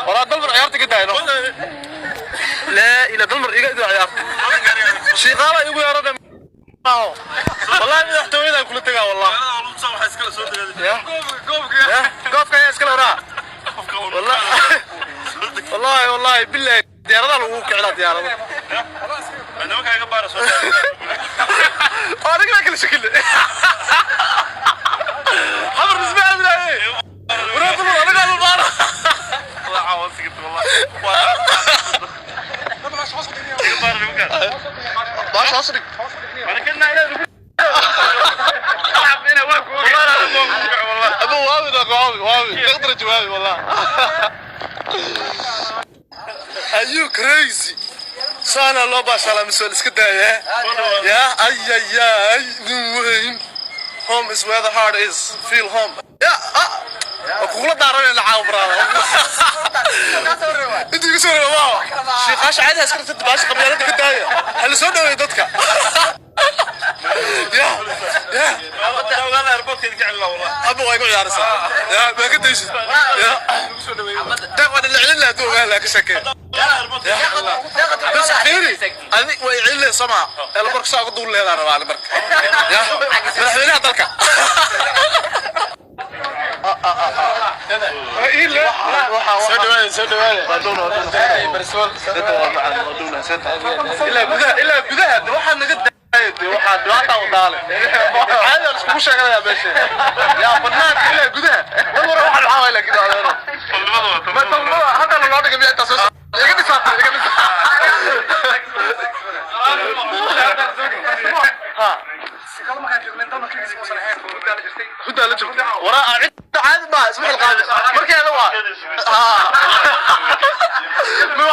Walaa Dalmar ciyaarta ka daayno. Laa ila Dalmar iga idaa ciyaarta. Shiiqaala igu yeerada. Wallahi madaxtooyada kula tagaa wallah. Ya ya, goobka ayaa iskala waraa. Wallahi wallahi wallahi billahi diyaaradaha lagu kicilaa diyaarada. Aniga kala shakile. Xamar nisbe aaminaye. Waraa Dalmar aniga la baara. Baasha hoos dhig. أبو واوي ذاك واوي واوي تقدر جوابي والله. Are you crazy? Saana loo baashalaa mise waa la iska daaya? Ya ay ay ay nin weyn. Home is where the heart is. Feel home. Ya ah. Waa kugula daaranayna caawa brother. Inta iga soo reeba waa. Shiiqaasha caadi ha iska rabtid baasha qabyaaladda ka daaya. Ha la soo dhaweeyo dadka. Ya ya. Aba waa igu ciyaaraysaa. Ya ma ka daysid. Ya. Deeq waa la celin lahaa hadduu ogaan lahaa ka sheekee. بس fiiri adi way celin sama airportka saa uga duul leedaa rabaa ani marka ya madaxweynaha dalka. Soo dhawaada, soo dhawaada. Ilaa gudaha, ilaa gudaha de waxaa naga daaya de waxaa dhibaata wadaale caadi aan iskugu sheeganayaa meesha yaa banaanka ilaa gudaha dad war waxaa maxaa waay laakiin adeero ma tolmada hadda loo dhigay miyaa intaa soo iga dhisaatay iga dhisaatay ha hudaa la joogta waraa cidda caadi maaha isma xilqaadi markeeda waa. Ha ma